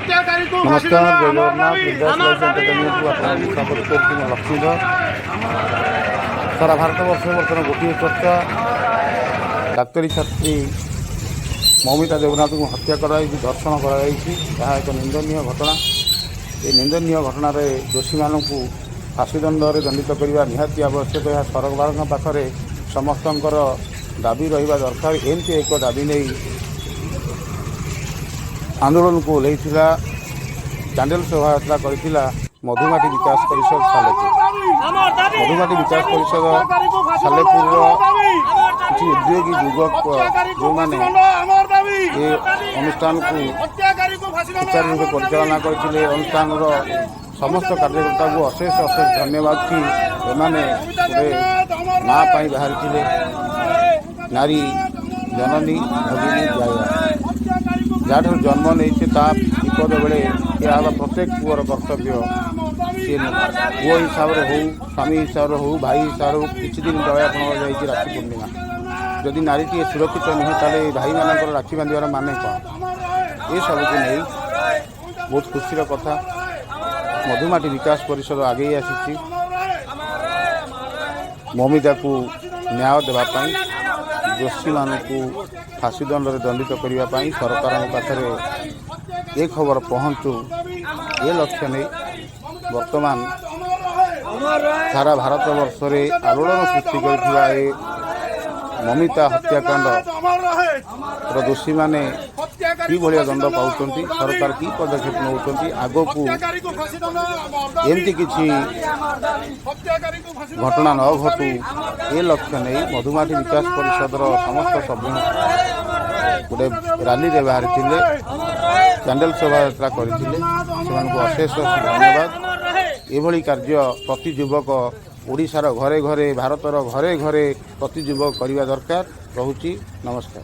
ହତ୍ୟାକାରୀକୁ ଫାଶୀ ନମସ୍କାର, ଦଣ୍ଡ ଜୟ ଆମର ଜଗନ୍ନାଥ। ଦାବି। ବିନ୍ଦାସ ଲାଇଫ୍ ଏଣ୍ଟରଟେନମେଣ୍ଟକୁ ଆପଣଙ୍କୁ ସ୍ୱାଗତ କରୁଛି ମୁଁ ଲକ୍ଷ୍ମୀଧର। ସାରା ଭାରତବର୍ଷରେ ବର୍ତ୍ତମାନ ଗୋଟିଏ ଚର୍ଚ୍ଚା, ଡାକ୍ତରୀ ଛାତ୍ରୀ ମମିତା ଦେବନାଥଙ୍କୁ ହତ୍ୟା କରାଯାଇଛି, ଧର୍ଷଣ କରାଯାଇଛି। ଏହା ଏକ ନିନ୍ଦନୀୟ ଘଟଣା। ଏ ନିନ୍ଦନୀୟ ଘଟଣାରେ ଦୋଷୀମାନଙ୍କୁ ଫାଶୀଦଣ୍ଡରେ ଦଣ୍ଡିତ କରିବା ନିହାତି ଆବଶ୍ୟକ। ଏହା ସରକାରଙ୍କ ପାଖରେ ସମସ୍ତଙ୍କର ଦାବି ରହିବା ଦରକାର। ଏମିତି ଏକ ଦାବି ନେଇ ଆନ୍ଦୋଳନକୁ ଓହ୍ଲାଇଥିଲା, କ୍ୟାଣ୍ଡେଲ ଶୋଭାଯାତ୍ରା କରିଥିଲା ମଧୁମାଟି ବିକାଶ ପରିଷଦ, ସାଲେପୁର। ମଧୁମାଟି ବିକାଶ ପରିଷଦ ସାଲେପୁରର କିଛି ଉଦ୍ୟୋଗୀ ଯୁବକ ଯେଉଁମାନେ ଏ ଅନୁଷ୍ଠାନକୁ ସୁଚାରୁ ରୂପେ ପରିଚାଳନା କରିଥିଲେ, ଅନୁଷ୍ଠାନର ସମସ୍ତ କାର୍ଯ୍ୟକର୍ତ୍ତାଙ୍କୁ ଅଶେଷ ଅଶେଷ ଧନ୍ୟବାଦ କି ଏମାନେ ଗୋଟେ ମା ପାଇଁ ବାହାରିଥିଲେ। ନାରୀ ଜନନୀ ଭଗିନୀ ଜାୟା, ଯାହାଠାରୁ ଜନ୍ମ ନେଇছে ତା ବିପଦ ବେଳେ ଏହା ହେବା ପ୍ରତ୍ୟେକ ପୁଅର କର୍ତ୍ତବ୍ୟ। ସିଏ ପୁଅ ହିସାବରେ ହଉ, ସ୍ୱାମୀ ହିସାବରେ ହଉ, ଭାଇ ହିସାବରେ ହଉ। କିଛି ଦିନ ତଳେ ଆପଣଙ୍କର ଯାଇଛି ରାକ୍ଷୀ ପୂର୍ଣ୍ଣିମା। ଯଦି ନାରୀଟିଏ ସୁରକ୍ଷିତ ନୁହେଁ, ତାହେଲେ ଏଇ ଭାଇମାନଙ୍କର ରାକ୍ଷୀ ବାନ୍ଧିବାର ମାନେ କ'ଣ? ଏସବୁକୁ ନେଇ ବହୁତ ଖୁସିର କଥା, ମଧୁମାଟି ବିକାଶ ପରିଷଦ ଆଗେଇ ଆସିଛି ମମିତାକୁ ନ୍ୟାୟ ଦେବା ପାଇଁ, ଦୋଷୀମାନଙ୍କୁ ଫାଶୀଦଣ୍ଡରେ ଦଣ୍ଡିତ କରିବା ପାଇଁ। ସରକାରଙ୍କ ପାଖରେ ଏ ଖବର ପହଞ୍ଚୁ, ଏ ଲକ୍ଷ୍ୟ ନେଇ ବର୍ତ୍ତମାନ ସାରା ଭାରତବର୍ଷରେ ଆଲୋଡ଼ନ ସୃଷ୍ଟି କରିଥିବା ଏ ମମିତା ହତ୍ୟାକାଣ୍ଡର ଦୋଷୀମାନେ କିଭଳିଆ ଦଣ୍ଡ ପାଉଛନ୍ତି, ସରକାର କି ପଦକ୍ଷେପ ନେଉଛନ୍ତି, ଆଗକୁ ଏମିତି କିଛି ଘଟଣା ନ ଘଟୁ, ଏ ଲକ୍ଷ୍ୟ ନେଇ ମଧୁମାଟି ବିକାଶ ପରିଷଦର ସମସ୍ତ ସଭ୍ୟ ଗୋଟେ ରାଲିରେ ବାହାରିଥିଲେ, କ୍ୟାଣ୍ଡେଲ ଶୋଭାଯାତ୍ରା କରିଥିଲେ। ସେମାନଙ୍କୁ ଅଶେଷ ଅଶେଷ ଧନ୍ୟବାଦ। ଏଭଳି କାର୍ଯ୍ୟ ପ୍ରତି ଯୁବକ ଓଡ଼ିଶାର ଘରେ ଘରେ, ଭାରତର ଘରେ ଘରେ ପ୍ରତି ଯୁବକ କରିବା ଦରକାର ରହୁଛି। ନମସ୍କାର।